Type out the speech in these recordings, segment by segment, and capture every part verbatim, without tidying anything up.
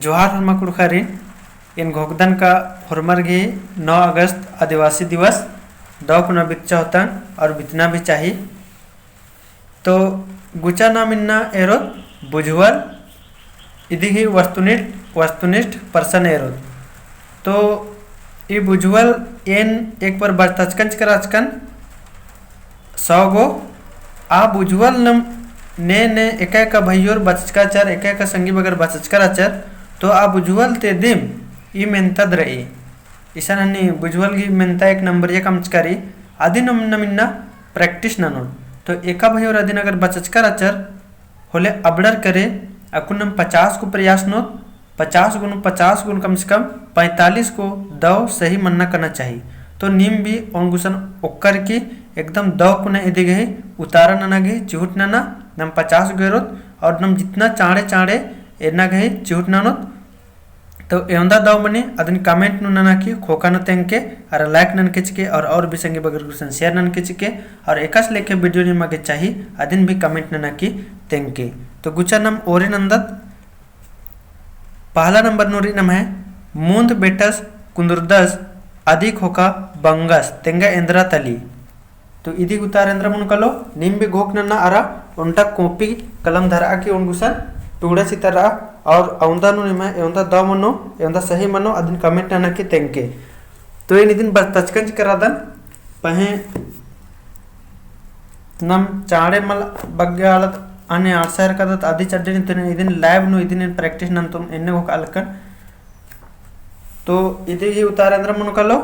जोहार होरमा कुँड़ुख़ारिन, एन घोखदन का होरमर गही नौ अगस्त आदिवासी दिवस दव कुना बिच्चा होतंग और बितना भी चाही। तो गुचा नाम इन्ना एरोत बुझुवल, इदी ही वस्तुनिष्ठ, वस्तुनिष्ठ प्रश्न एरोत। तो ई बुझुवल एन एक बार बचतचकन चिकराचकन सौ गो आ बुझुवल नम ने, ने एका एका भइयोर बचचका चर, एका एका संगी बगर बचचका रहचर, तो आ बुझुवल ते दिम ई मेन्तद रई। इसन हनी बुझुवल गही मेन्ता एक नंबरिया कमचका रई, अदिन नम, नम इन्ना practice ननोत। तो एका भइयोर अदिन अगर बचचका रहचर, होले अबड़र करे, अक्कुन नम पचास गो प्रयास ननोत, पचास गो नू, पचास गो नू कम से कम पैंतालीस गो दव सही मन्ना कना चाही। तो नीम भी ओन गुसन ओक्कर की एकदम दव कुना इदी गही उतारा नना गही चिहुट नना, नम पचास गो एरोत और नम जितना चाँड़े चाँड़े एन्ना गही चिहुट ननोत। तो एवंदा दव मनी अदिन comment नू नना की खोखा नू तेंगके, अरा like ननके चिके, और, और भी संगी बगर गुसन share ननके चिके, और एकासे लेखे video निमा गे चाही अदिन भी comment नना की तेंगके। तो गुचा नम ओरे नन्दत, पहला नंबर नू रई नम्है, मुन्द बेटस कुन्दुरदस अदी खोखा बंगस तेंगा एन्दरा तली। तो इदी उतारा एन्दरा मनो कालो, नीम भी घोख नना अरा ओन्टा copy कलम धरआ की ओन गुसन टूड़ा चितरआ, और अवंदा नू निम्है एवंदा दव मनो, एवंदा सही मनो, अदिन comment नना की तेंगके। तो एन इदिन बचतचकन चिकरादन, पहें नम चाँड़े मल बग्गे आलत अन्ने आड़सा एरकादत अदी चड्डे नी, तो इदिन live नू इदिन practice नन्तोन एन्ने घोख अलकन। तो इदी ही उतारा एन्दरा मनो कालो,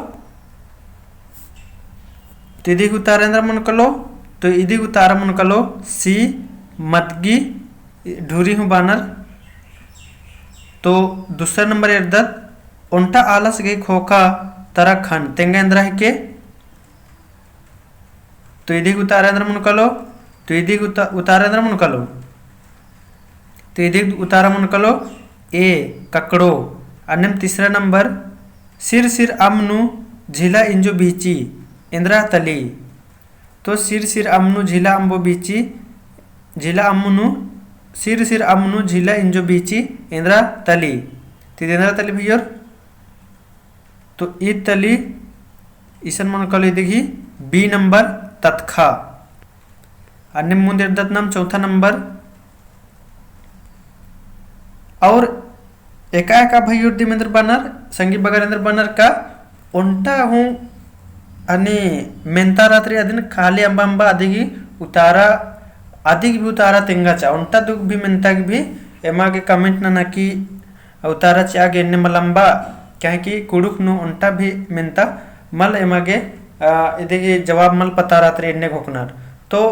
तो इदी उतारा एन्दरा मनो कालो, तो इदी उतारा मनो कालो C, मदगी ढुरी हूँ बानर। तो दूसरा नंबर एरदत, ओन्टा आलस गही खोखा तरा खन तेंगा एन्दरा हिके। तो इदी उतारा एन्दरा मनो कालो, तो इदी उता-, उतारा एन्दरा मनो कालो। तो इदी उतारा मनो कालो A, ककड़ो। अन्नेम तीसरा नंबर, सिर सिर अम्म नू झिला इंजो बीची, एन्दरा तली। तो सिर सिर अम्म नू झिला अम्बो बीची, झिला अम्म नू, सिर सिर अम्म नू झिला इंजो बीची, एन्दरा तली। तो इदी एन्दरा तली भइयोर। तो ई तली इसन मनो कालो इदी गही B नंबर ततखा। अन्नेम मुन्द एरदत नाम चौथा नंबर। और एका एका भइयोर दिम एन्दर बअनर, संगी बगर एन्दर बअनर का ओन्टा हूँ हनी मेन्ता रातरी अदिन खाली अम्बा अम्बा अदी गही उतारा, अदी गही भी उतारा तेंगा चा। ओन्टा दुग भी मेन्ता गही भी एमा गे comment नना की उतारा चिआ गे एन्ने मल अम्बा, काहे कि कुँड़ुख़ नू ओन्टा भी मेन्ता मल एमा गे, आ, इदी गही जवाब मल पता रातरी एन्ने घोखनर। तो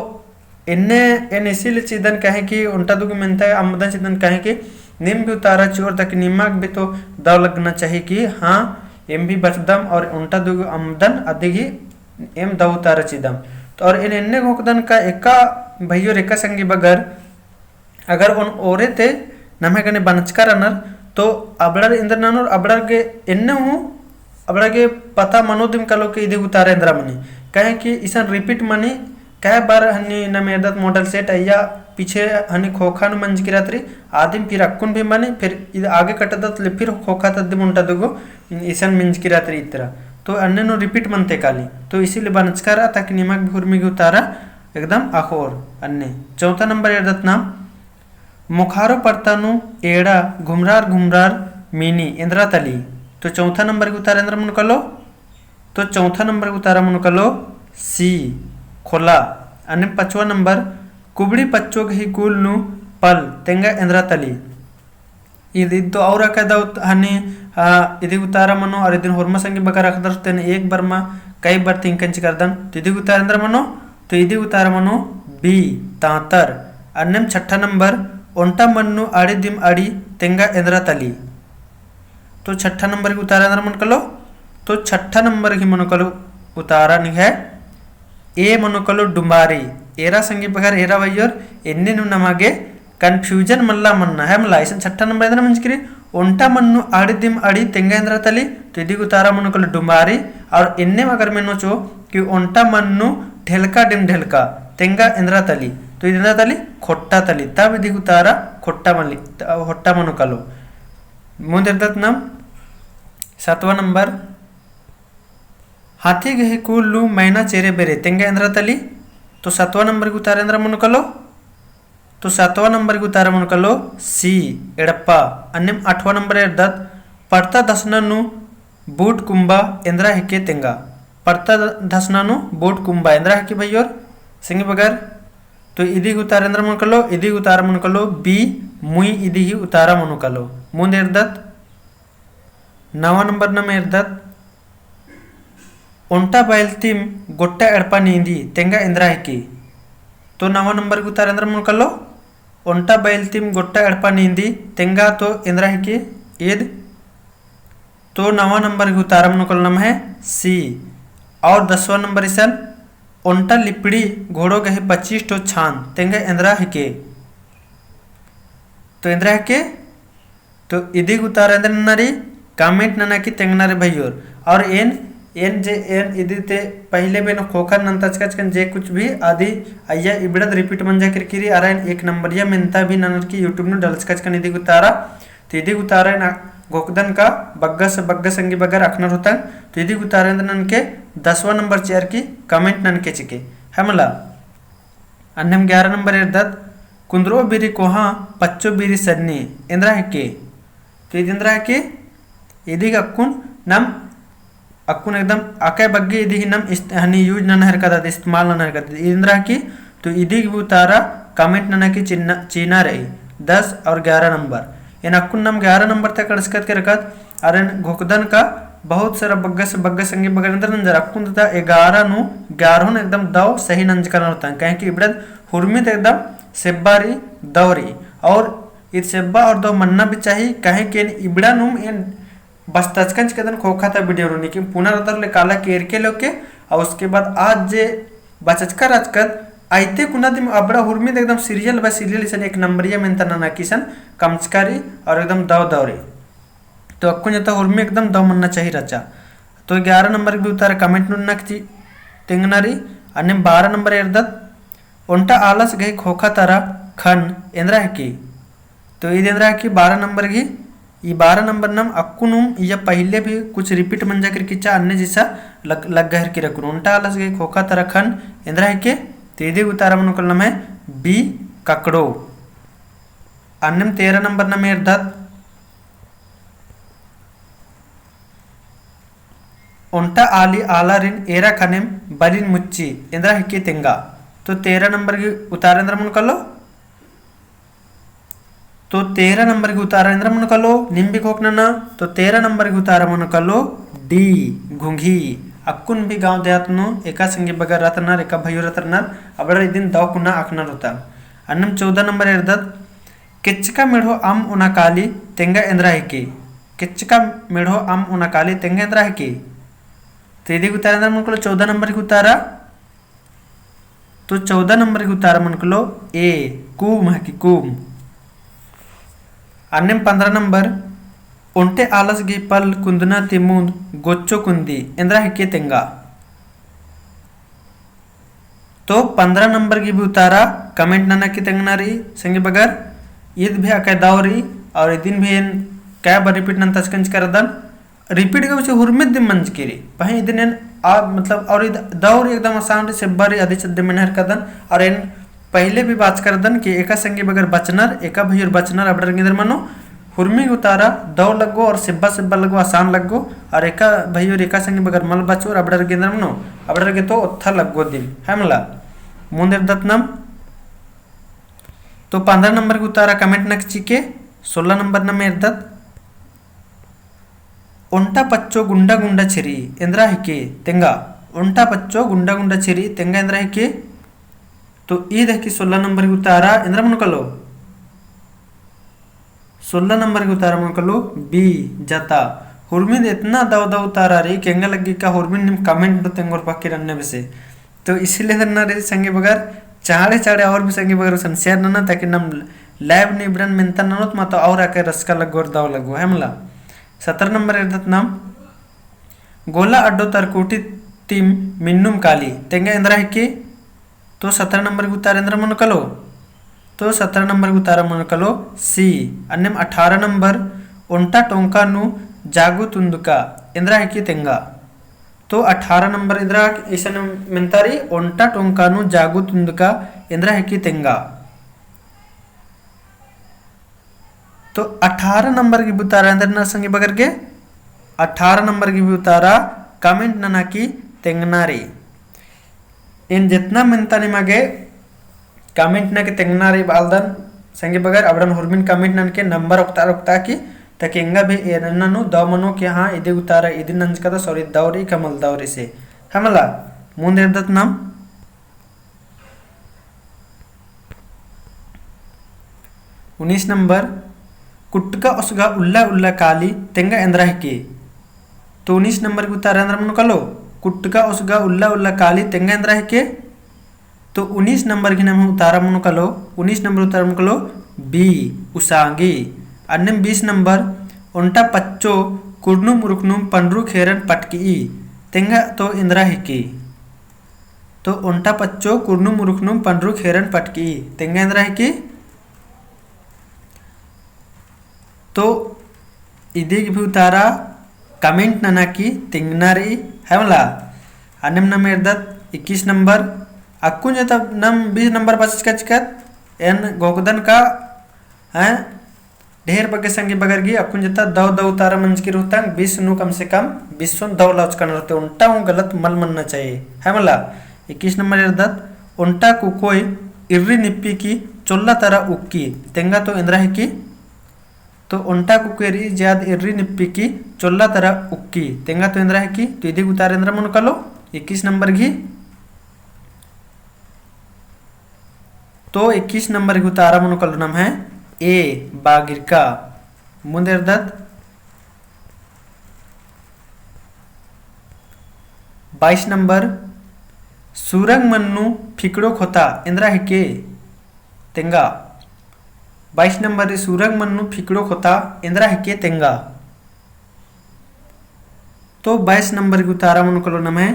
एन्ने एन इसीलिए चिदन काहे कि ओन्टा दुग मेन्ता अम्बदन चिदन काहे कि नीम भी उतारा चिओर ताकि निमा गे भी तो दव लगना चाही कि हाँ, एम भी बचदम और ओन्टा दुग अम्बदन अदी गही एम दव उतारा चिदम। तो और एन एन्ने घोखदन का एका भइयोर एका संगी बगर अगर ओन ओरे ते नम्है गने बनचका रअनर, तो अबड़र एन्दर ननोर, अबड़र गे एन्ने हूँ, अबड़र गे पता मनो दिम कालो कि इदी उतारा एन्दरा मनी। काहे कि इसन repeat मनी, कई बार हनी नम एरदत model set अइय्या पीछे हनी खोखा नू मंजकी रातरी, आदिम फिर अक्कुन भी मनी, फिर इद आगे कटदत ले फिर खोखा तद्दिम ओन्टा दुगो इसन मंजकी रातरी इतरा। तो अन्ने नू repeat मनते काली। तो इसीलिए बनचका रआ ताकि निमा गे भी उर्मी गही उतारा एकदम अख़ोर। अन्ने चौथा नंबर एरदत नाम मोखारो परता नू एड़ा घुमरार घुमरार मिनी एन्दरा तली। तो चौथा नंबर गही उतारा एन्दरा मनो कालो, तो चौथा नंबर गही उतारा मनो कालो C, खोला। अन्ने पचवा नंबर कुबड़ी पच्चो गही कुल नू पल तेंगा एन्दरा तली। इद, इद तो और अकय दव हनी, आ, इदी उतारा मनो और इदिन होरमा संगी बगर अख़दर तेन एक बार मा कई बार तिंकन चिकरदन। तो इदी उतारा एन्दरा मनो, तो इदी उतारा मनो B, तांतर। अन्नेम छठा नंबर, ओन्टा मन्नू आड़ी दिम आड़ी तेंगा एन्दरा तली। तो छठा नंबर गही उतारा एन्दरा मनो कालो, तो छठा नंबर गही मनो कालो उतारा निंग्है A मनो कालो डुम्बारी। एरा संगी बगर एरा भइयोर एन्ने नू नमा गे confusion मल्ला मन्ना है मला। इसन छठा नंबर एन्दरा मंजकी रई, ओन्टा मन्नू आड़ी दिम आड़ी तेंगा एन्दरा तली, तो इदी गही उतारा मनो कालो डुम्बारी। और एन्ने अगर मेनो चो कि ओन्टा मन्नू ढेलका डिम ढेलका तेंगा एन्दरा तली, तो इदी एन्दरा तली खोट्टा तली। तब इदी गही उतारा खोट्टा मली, त-, खोट्टा मनो कालो। मुन्द एरदत नम सतवा नंबर, हाथी गही कुल नू मैना चेरे बेरे, तेंगा एन्दरा तली? तो सतवा नंबर गही उतारा एन्दरा मनो कालो? तो सतवा नंबर गही उतारा मनो कालो C, एड़पा। अन्नेम अठवा नंबर एरदत, पड़ता धसना नू बूट कुम्बा एन्दरा हिके तेंगा। पड़ता धसना नू बूट कुम्बा एन्दरा हिके भइयोर संगी बगर। तो इदी गही उतारा एन्दरा मनो कालो? इदी गही उतारा मनो कालो B, मुई इदी गही उतारा मनो कालो। मुन्द एरदत नवा नंबर नम एरदत, ओन्टा बैल तिम गोट्टा एड़पा नींदी, तेंगा एन्दरा हिके? तो नवा नंबर गही उतारा एन्दरा मनो कालो? ओन्टा बैल तिम गोट्टा एड़पा नींदी, तेंगा तो एन्दरा हिके? ईद। तो नवा नंबर गही उतारा मनो कालो नम्है C। और दसवा नंबर इसन, ओन्टा लिपड़ी घोड़ो गही पच्चीस ठो छान, तेंगा एन्दरा हिके? तो एन्दरा हिके? तो इदी गही उतारा एन्दरा नना रई, comment नना की तेंगना रई भइयोर। और एन, एन जे एन इदी ती पहिले भी एन खोखा नन्तचकन जे कुछ भी अदी अइय्या इबड़द repeat मंजा केरकी रई, अरा एन एक नंबरिया मेन्ता भी ननर की YouTube नू डलचकन इदी गही उतारा। तो इदी गही उतारा एन घोखदन का बग्गस, बग्गस संगी बगर अख़नर होतन। तो इदी गही उतारा एन्दरा ननके दसवा नंबर चिअर की comment ननके चिके। है मला? अन्नेम ग्यारह नंबर एरदत, कुन्दरो बीरी कोहाँ, पच्चो बीरी सन्नी, एन्दरा हिके? तो इद एन्दरा हिके? इदी गही अक्कुन नम, अक्कुन एकदम अकय बग्गे इदी गही नम इस्त-, हनी use नना हेलरकदत, इस्तेमाल नना हेलरकदत। इद एन्दरा हिके? तो इदी गही उतारा comment नना की चिन्ना, चीना रई, दस और ग्यारह नंबर। एन अक्कुन नम ग्यारह नंबर तक अंड़सकत केरकत, अरा एन घोखदन का बहुत सारा बग्गस, बग्गस संगी बगर एन्दरा नंजर अक्कुन ता ग्यारह नू, ग्यारहोन एकदम दव सही नंजकन होतन, काहे कि इबड़द हुरमित एकदम सेब्बा रई, दव रई। और ईद सेब्बा और दव मन्ना भी चाही, काहे कि एन इबड़ा नुम एन बचतचकन चिकदन खोखा ता video नू, लेकिन पुना रअदर ले काला केरके लोके, और उसके बाद आज जे बचचका रहचकत, आइते कुना दिम अबड़ा हुरमित एकदम serial by serial इसन एक नंबरिया मेन्ता नना की इसन कमचका रई और एकदम दव दव रई। तो अक्कुन जता हुरमी एकदम दव मन्ना चाही रहचा। तो ग्यारह नंबर गही उतारा comment नू नना की तेंगना रई। अन्नेम बारह नंबर एरदत, ओन्टा आलस गही खोखा तरा खन एन्दरा हिके? तो इद एन्दरा हिके बारह नंबर गही, ई बारह नंबर नम अक्कुनुम इया पहिले भी कुछ repeat मंजा केरकी चिच्चा अन्ने जैसा लग-, लग्गा हेलरकी रई अक्कुन। ओन्टा आलस गही खोखा तरा खन एन्दरा हिके? तो इदी गही उतारा मनो कालो नम्है B, ककड़ो। अन्नेम तेरह नंबर नम एरदत, ओन्टा आली आलारिन एरा खनेम बलिन मुच्ची एन्दरा हिके तेंगा। तो तेरह नंबर गही उतारा एन्दरा मनो कालो? तो तेरह नंबर गही उतारा एन्दरा मनो कालो? नीम भी घोख नना। तो तेरह नंबर गही उतारा मनो कालो D, घुंघी। अक्कुन भी गाँव देहात नू एका संगी बगर रअनर, एका भइयो रअनर, अबड़र इदिन दव कुना अख़नर होता। अन्नेम चौदह नंबर एरदत, केच्चका मेढ़ो अम्म ओना काली तेंगा एन्दरा हिके? केच्चका मेढ़ो अम्म ओना काली तेंगा एन्दरा हिके? तो इदी गही उतारा एन्दरा मनो कालो? चौदह नंबर गही उतारा। तो चौदह नंबर गही उतारा मनो कालो A, कूम हिके, कूम। अन्नेम पन्द्रह नंबर, ओन्टे आलस गही पल कुन्दना ती मुन्द गोच्चो कुन्दी एन्दरा हिके तेंगा। तो पन्द्रह नंबर गही भी उतारा comment नना की तेंगना रई संगी बगर। ईद भी अकय दव रई और इदिन भी एन कय बार repeat नन्तचकन चिकरदन। Repeat का उसे हुरमित दिम मंजकी रई। पहें इदिन एन आ, मतलब, और इद दव रई एकदम आसान रई, सेब्बा रई, अदी चद्दे मेना हेलरकदन। और एन पहिले भी बाचकरदन कि एका संगी बगर बचनर, एका भइयोर बचनर, अबड़र गे एन्दरा मनो हुरमी गही उतारा दव लग्गो और सेब्बा सेब्बा लग्गो, आसान लग्गो, और एका भइयोर एका संगी बगर मल बचोर, अबड़र गे एन्दरा मनो, अबड़र गे तो ओत्था लग्गो दिम, है मला। मुन्द एरदत नम। तो पन्द्रह नंबर गही उतारा comment नना की चिके, सोलह नंबर नम एरदत। ओन्टा पच्चो गुंडा गुंडा छिरी एन्दरा हिके तेंगा। ओन्टा पच्चो गुंडा गुंडा छिरी तेंगा एन्दरा हिके। तो ईद हिके सोलह नंबर गही उतारा, एन्दरा मनो कालो? सोलह नंबर गही उतारा मनो कालो B, जता। हुरमिन एतना दव दव उतारा रई, एंगा लग्गी का हुरमिन नीम comment नू तेंगोर पक्की रअनर बेसे। तो इसीलिए एन्दरा नना रई संगी बगर, चाड़े चाड़े और भी संगी बगर गुसन share नना, ताकि नम live नू इबड़न मेन्ता ननोत मा तो और अकय रसका लग्गो और दव लग्गो, है मला। सतरह नंबर एरदत नम, गोला अड्डो तरकुटी तिम मिन्नुम काली तेंगा एन्दरा हिके? तो सतरह नंबर गही उतारा एन्दरा मनो कालो? तो सतरह नंबर गही उतारा मनो कालो C। अन्नेम अठारह नंबर, ओन्टा टोंका नू जागु तुन्दका एन्दरा हिकी तेंगा। तो अठारह नंबर इदरा इसन मेन्ता रई, ओन्टा टोंका नू जागु तुन्दका एन्दरा हिकी तेंगा। तो अठारह नंबर गी उतारा एन्दर ना संगी बगर गे, अठारह नंबर गी उतारा comment नना की तेंगना रई। एन जेतना मेन्ता निमा गे comment नना की तेंगना रई बालदन संगी बगर, अबड़न हुरमिन comment नना की नंबर ओक्ता ओक्ता की, ताकि एंगा भी एन्ना नू दव मनो कि हाँ, इदी उतारा इदिन नंजका दस और इद दव रई का मल दव रई से। है मला, मुन्द एरदत नाम। उन्नीस नंबर, कुट्टका ओसगा उल्ला उल्ला काली तेंगा एन्दरा हिके। तो उन्नीस नंबर गी उतारा एन्दरा मनो कालो, कुट्टका ओसगा उल्ला उल्ला काली तेंगा एन्दरा हिके। तो उन्नीस नंबर गी नम्है उतारा मनो कालो, उन्नीस नंबर उतारा मनो कालो B, उसांगी। अन्नेम बीस नंबर, ओन्टा पच्चो कुरनुम उरुखनुम पंडरू खेरन पटकी तेंगा तो एन्दरा हिके। तो ओन्टा पच्चो कुरनुम उरुखनुम पंडरू खेरन पटकी तेंगा एन्दरा हिके। तो इदी गी भी उतारा comment नना की तेंगना रई, है मला। अन्नेम नाम एरदत इक्कीस नंबर, अक्कुन जता नाम बीस नंबर बचचका चिकत, एन घोखदन का, हैं, ढेर बग्गे संगी बगर गी अक्कुन जता दव दव उतारा मंजकी रहतंग, बीस नू कम से कम बीस सुन दव लौचकन रहते, ओन्टा हूँ गलत मल मन्ना चाहिए, है मला। इक्कीस नंबर एरदत, ओन्टा कुकोय इर्री निप्पी की चोल्ला तरा उक्की तेंगा तो एन्दरा हिकी। तो ओन्टा कुकोय इर्री ज्यादा इर्री निप्पी की चोल्ला तरा उक्की तेंगा तो एन्दरा हिकी। तो इदी गी उतारा एन्दरा मनो कालो, इक्कीस नंबर गी। तो इक्कीस नंबर गी उतारा मनो कालो नम्है A, बागिरका। मुन्द एरदत बाईस नंबर, सुरंग मन्नू फिकड़ो खोता एन्दरा हिके तेंगा। बाईस नंबर, सुरंग मन्नू फिकड़ो खोता एन्दरा हिके तेंगा। तो बाईस नंबर गी उतारा मनो कालो नम्है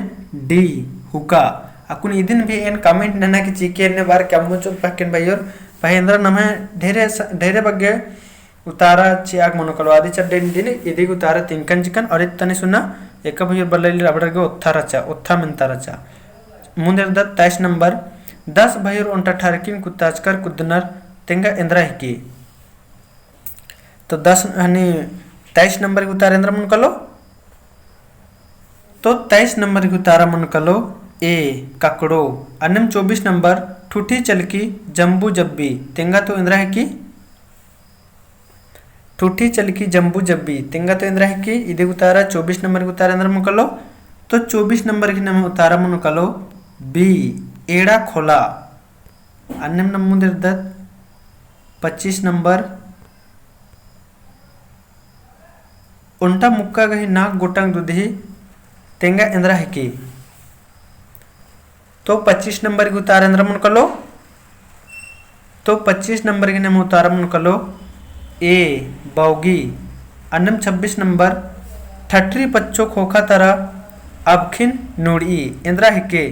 D, हुका। अक्कुन इदिन भी एन comment नना की चिके एन्ने बार कम्मो चोप पक्केन भइयोर, पहें एन्दरा नम्है ढेरे स-, ढेरे बग्गे उतारा चिआ गे मनो कालो आदि चड्डे इदिन, इदी गी उतारा तिंकन चिकन और इद तनी सुना एका भइयोर बल्ला इल्ली अबड़र गे ओत्था रहचा, ओत्था मेन्ता रहचा। मुन्द एरदत तेईस नंबर, दस भइयोर ओन्टा ठरकिन कुत्ताचकर कुद्दनर तेंगा एन्दरा हिके। तो दस हनी तेईस नंबर गी उतारा एन्दरा मनो कालो। तो तेईस नंबर गी उतारा मनो कालो A, ककड़ो। अन्नेम चौबीस नंबर, ठुठी चलकी जम्बू जब्बी तेंगा तो एन्दरा हिकी। ठुठी चलकी जम्बू जब्बी तेंगा तो एन्दरा हिकी। इदी गी उतारा चौबीस नंबर गी उतारा एन्दरा मनो कालो। तो चौबीस नंबर गी नम्है उतारा मनो कालो B, एड़ा खोला। अन्नेम नाम मुन्द एरदत पच्चीस नंबर, ओन्टा मुक्का गही नाक गोटंग दुदही तेंगा एन्दरा हिकी। तो पच्चीस नंबर गी उतारा एन्दरा मनो कालो। तो पच्चीस नंबर गी नम्है उतारा मनो कालो A, बौगी। अन्नेम छब्बीस नंबर, ठठरी पच्चो खोखा तरा अबखिन नुड़ई एन्दरा हिके।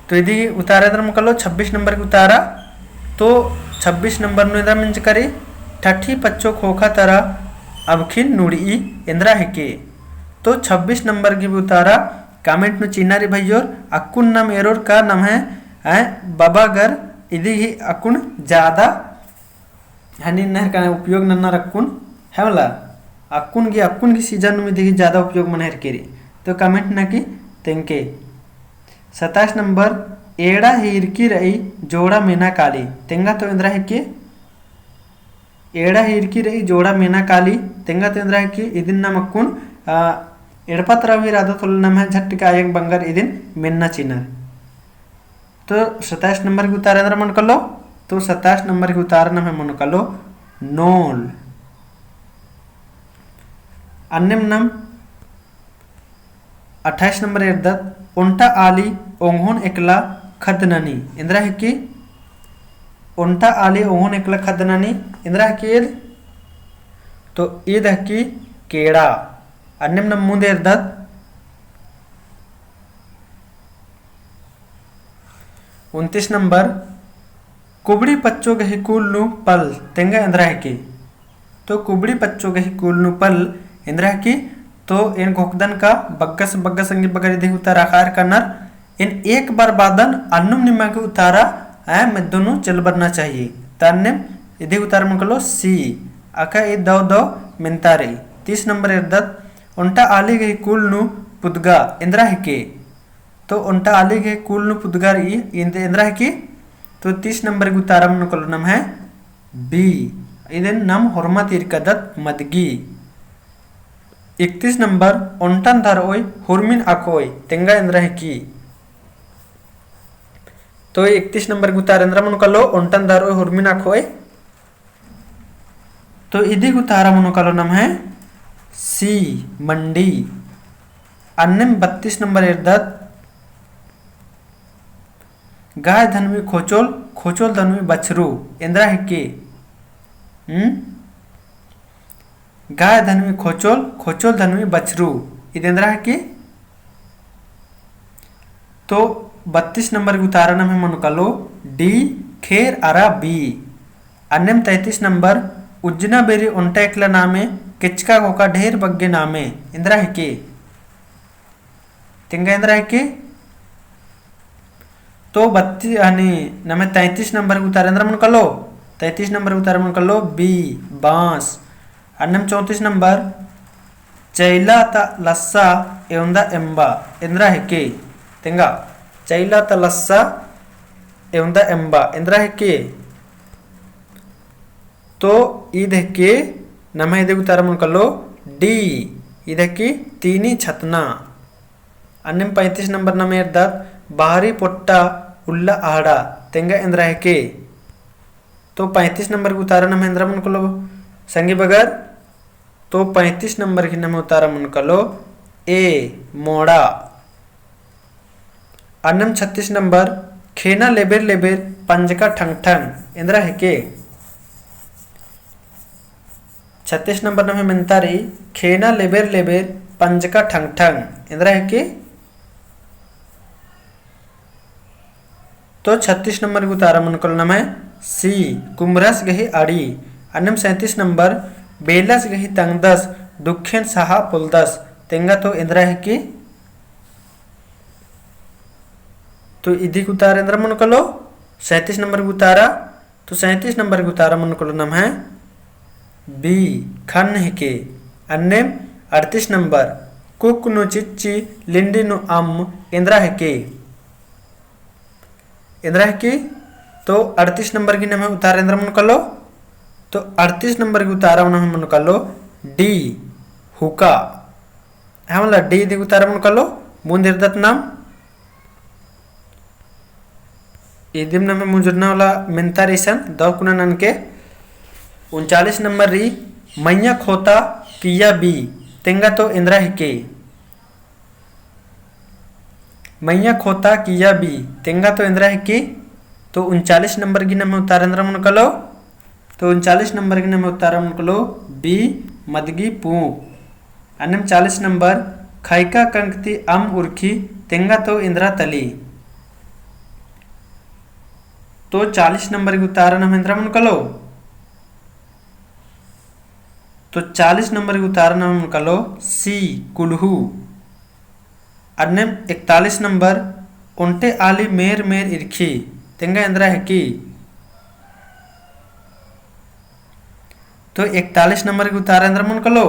तो इदी उतारा एन्दरा मनो कालो छब्बीस नंबर गी उतारा। तो छब्बीस नंबर नू एन्दरा मेंजका रई, ठठी पच्चो खोखा तरा अबखिन नुड़ई एन्दरा हिके। तो छब्बीस नंबर गी उतारा comment नू चिअना रई भइयोर, अक्कुन नाम एरोर का नम्है, हैं, बबा गर इदी ही अक्कुन ज्यादा हनी नहर का उपयोग नन्ना रक्कुन, है मला, अक्कुन गी, अक्कुन गी season नू इदी ही ज्यादा उपयोग मना हेरकी रई। तो comment नना की तेंगके। सत्ताईस नंबर, एड़ा हीरकी रई जोड़ा मेना काली, तेंगा तो एन्दरा हिके। एड़ा हीरकी रई जोड़ा मेना काली, तेंगा तो एन्दरा हिके। इदिन नाम अक्कुन, आ, एड़पा तरा भी रादो तोल नम्है झटका आयंग बंगर इदिन मेन्ना चिअनर। तो सत्ताईस नंबर गी उतारा एन्दरा मनो कालो, तो सत्ताईस नंबर गी उतारा नम्है मनो कालो नोल। अन्नेम नाम अट्ठाईस नंबर एरदत, ओन्टा आली ओंगोन एकला खद्द ननी। एन्दरा हिकी? ओन्टा आली ओंगोन एकला खद्द ननी। एन्दरा हिकी ईद? तो ईद हिकी केड़ा। अन्नेम नाम मुन्द एरदत। उनतीस नंबर, कुबड़ी पच्चो गही कुल नू पल, तेंगा एन्दरा हिकी? तो कुबड़ी पच्चो गही कुल नू पल एन्दरा हिकी। तो एन घोखदन का बग्गस बग्गस संगी बगर इदी उतारा अख़ार कनर। एन एक बार बादन अन्नुम निमा गे उतारा आय मेद्दो नू चल बरना चाहिए। तो अन्नेम इदी उतारा मनो कालो C। अख़ा ई दव दव मेन्ता रई। तीस नंबर एरदत ओन्टा आली गही कुल नू पुदगा एन्दरा हिके। तो ओन्टा आली गही कुल नू पुदगा रई, एन्द-, एन्दरा हिके। तो तीस नंबर गही उतारा मनो कालो नम्है B। इदिन नम होरमा ती ईरकादत मदगी। इकतीस नंबर ओन्टन धरओय हुरमिन अख़ओय तेंगा एन्दरा हिकी। तो इकतीस नंबर गही उतारा एन्दरा मनो कालो ओन्टन धरओय हुरमिन अख़ओय। तो इदी गही उतारा मनो कालो नम्है C मंडी। अन्नेम बत्तीस नंबर एरदत गाय धनवी खोचोल, खोचोल धनवी बछरू एन्दरा हिके। हम्म? गाय धनवी खोचोल, खोचोल धनवी बछरू इद एन्दरा हिके। तो बत्तीस नंबर गही उतारा नम्है मनो कालो D खेर अरा B। अन्नेम तैंतीस नंबर उज्जना बेरी ओन्टा एकला नामे, केचका घोखा ढेर बग्गे नामे एन्दरा हिके। तेंगा एन्दरा हिके। तो बत्ती-, हनी, नम्है तैंतीस नंबर गही उतारा एन्दरा मनो कालो, तैंतीस नंबर गही उतारा मनो कालो B, बाँस। अन्नेम चौंतीस नंबर, चैला ता लस्सा एवंदा एम्बा एन्दरा हिके। तेंगा, चैला ता लस्सा एवंदा एम्बा एन्दरा हिके। तो इद हिके, नम्है इदी गही उतारा मनो कालो D, इद हिके तीनी छतना। अन्नेम पैंतीस नंबर नम्है एरदत बाहरी पोट्टा उल्ला अहड़ा तेंगा एन्दरा हिके। तो पैंतीस नंबर गही उतारा नम्है एन्दरा मनो कालो संगी बगर। तो पैंतीस नंबर गही नम्है उतारा मनो कालो A मोड़ा। अन्नेम छत्तीस नंबर, खेना लेबेर लेबेर पंजका ठंग ठंग एन्दरा हिके। छत्तीस नंबर नम्है मेन्ता रई, खेना लेबेर लेबेर पंजका ठंग ठंग एन्दरा हिके। तो छत्तीस नंबर गही उतारा मनो कालो नम्है C, कुम्हरस गही अड़ी। अन्नेम सैंतीस नंबर, बेलस गही तंगदस, दुखेन सहा पोलदस तेंगा तो एन्दरा हिके। तो इदी गही उतारा एन्दरा मनो कालो, सैंतीस नंबर गही उतारा। तो सैंतीस नंबर गही उतारा मनो कालो नम्है B, खन्न हिके। अन्नेम अड़तीस नंबर, कुक नू चिच्ची, लिंडी नू अम्म एन्दरा हिके। एन्दरा हिके। तो अड़तीस नंबर गही नम्है उतारा एन्दरा मनो कालो। तो अड़तीस नंबर गही उतारा नम्है मनो कालो D, हुका। हाँ, मला D इदी गही उतारा मनो कालो, मुन्द एरदत नाम। इदिम नम्है मुंजुरना वाला मेन्ता रई इसन, दव कुना ननके। उनचालीस नंबर रई, मइय्याँ खोता किय्या बी, तेंगा तो एन्दरा हिके। मइय्याँ खोता किय्या बी, तेंगा तो एन्दरा हिके। तो उनचालीस नंबर गही नम्है उतारा एन्दरा मनो कालो। तो उनचालीस नंबर गही नम्है उतारा मनो कालो B, मदगी पूँप। अन्नेम चालीस नंबर, खइका कंक ती अम्म उरखी, तेंगा तो एन्दरा तली। तो चालीस नंबर गही उतारा नम्है एन्दरा मनो कालो। तो चालीस नंबर गही उतारा नम्है मनो कालो C, कुल्हू। अन्नेम इकतालीस नंबर, ओन्टे आली मेर मेर इरखी, तेंगा एन्दरा हिकी। तो इकतालीस नंबर गही उतारा एन्दरा मनो कालो।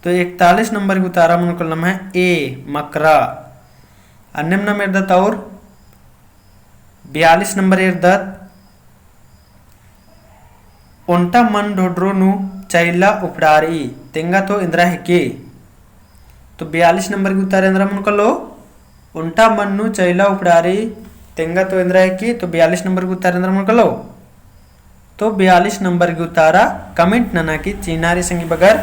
तो इकतालीस नंबर गही उतारा मनो कालो नम्है A, मकरा। अन्नेम नाम एरदत और बयालीस नंबर एरदत, ओन्टा मन ढोढरो नू चैला उपड़ारई, तेंगा तो एन्दरा हिके। तो बयालीस नंबर गही उतारा एन्दरा मनो कालो, ओन्टा मन नू चैला उपड़ारई, तेंगा तो एन्दरा हिके। तो बयालीस नंबर गही उतारा एन्दरा मनो कालो। तो बयालीस नंबर गही उतारा comment नना की चिअना रई संगी बगर।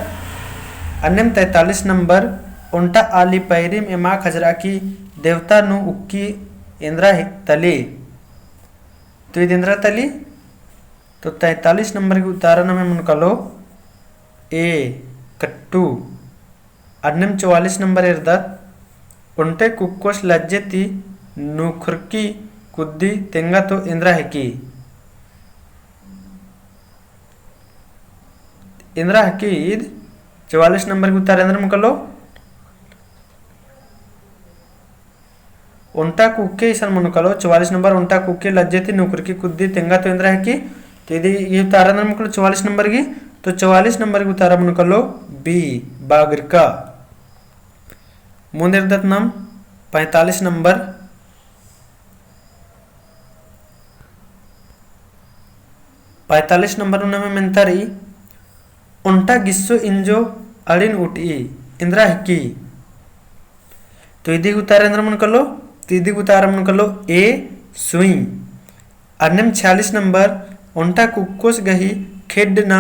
अन्नेम तैंतालीस नंबर, ओन्टा आली पैरिम एमा खजरा की देवता नू उक्की एन्दरा तली। तो ईद एन्दरा तली। तो तैंतालीस नंबर गही उतारा नम्है मनो कालो A, कट्टू। अन्नेम चौवालीस नंबर एरदत, ओन्टे कुक्कोस लज्जे ती नुखरकी कुद्दी, तेंगा तो एन्दरा हिकी। एन्दरा हिकी ईद चवालीस नंबर गही उतारा एन्दरा मनो कालो? ओन्टा कुक्के इसन मनो कालो, चवालीस नंबर ओन्टा कुक्के लज्जे ती नुकुरकी कुद्दी तेंगा तो एन्दरा हिकी। तो इदी ई उतारा एन्दरा मनो कालो चवालीस नंबर गही, तो चवालीस नंबर गही उतारा मनो कालो B, बागरका। मुन्द एरदत नाम पैंतालीस नंबर। पैंतालीस नंबर नू नम्है मेन्ता रई, ओन्टा गिस्सो इंजो अड़िन उटई, एन्दरा हिकी। तो इदी उतारा एन्दरा मनो कालो, तो इदी उतारा मनो कालो A, सुई। अन्नेम छियालीस नंबर, ओन्टा कुक्कोस गही खेड्ड ना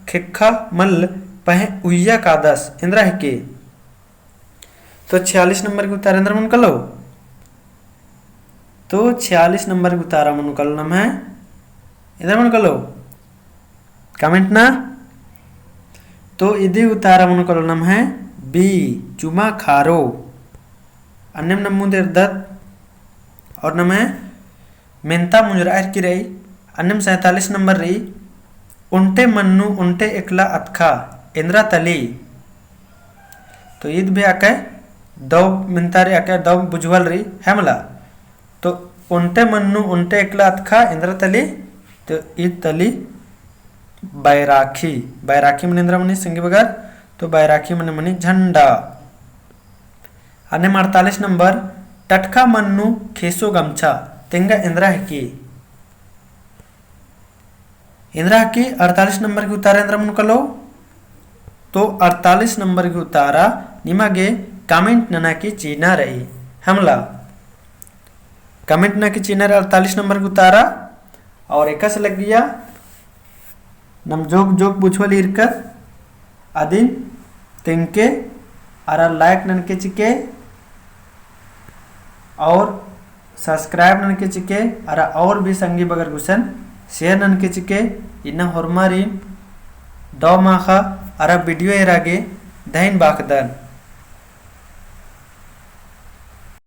खेक्खा मल पहें उइय्या कादस, एन्दरा हिकी। तो छियालीस नंबर गही उतारा एन्दरा मनो कालो? तो छियालीस नंबर गही उतारा मनो कालो नम्है, एन्दरा मनो कालो? Comment ना। तो इदी उतारा मनो कालो नम्है B, चुमा खारो। अन्नेम नाम मुन्द एरदत और नम्है मेन्ता मुंजरा एरकी रई, अन्नेम सैंतालीस नंबर रई, ओन्टे मन्नू ओन्टे एकला अतखा, एन्दरा तली। तो ईद भी आके दौ मेन्ता रई, आके दौ बुझुवल रई, है मला। तो ओन्टे मन्नू ओन्टे एकला अतखा, एन्दरा तली, तो ईद तली बैराखी। बैराखी मने एन्दरा मनी संगी बगर, तो बैराखी मने मनी झंडा। अन्नेम अड़तालीस नंबर, टटखा मन्नू खेसो गमछा, तेंगा एन्दरा हिकी। एन्दरा हिकी अड़तालीस नंबर गही उतारा एन्दरा मनो कालो? तो अड़तालीस नंबर गही उतारा निमा गे comment नना की चिअना रई, है मला। Comment नना की चिअना रई अड़तालीस नंबर गही उतारा। और एकासे लग्गिया नम जोक जोक बुझुवल ईरकत अदिन तेंगके अरा like ननके चिके और subscribe ननके चिके अरा और भी संगी बगर गुसन share ननके चिके। इन्ना होरमारिन दौ माखा अरा video एरा गे धइन बाखदन।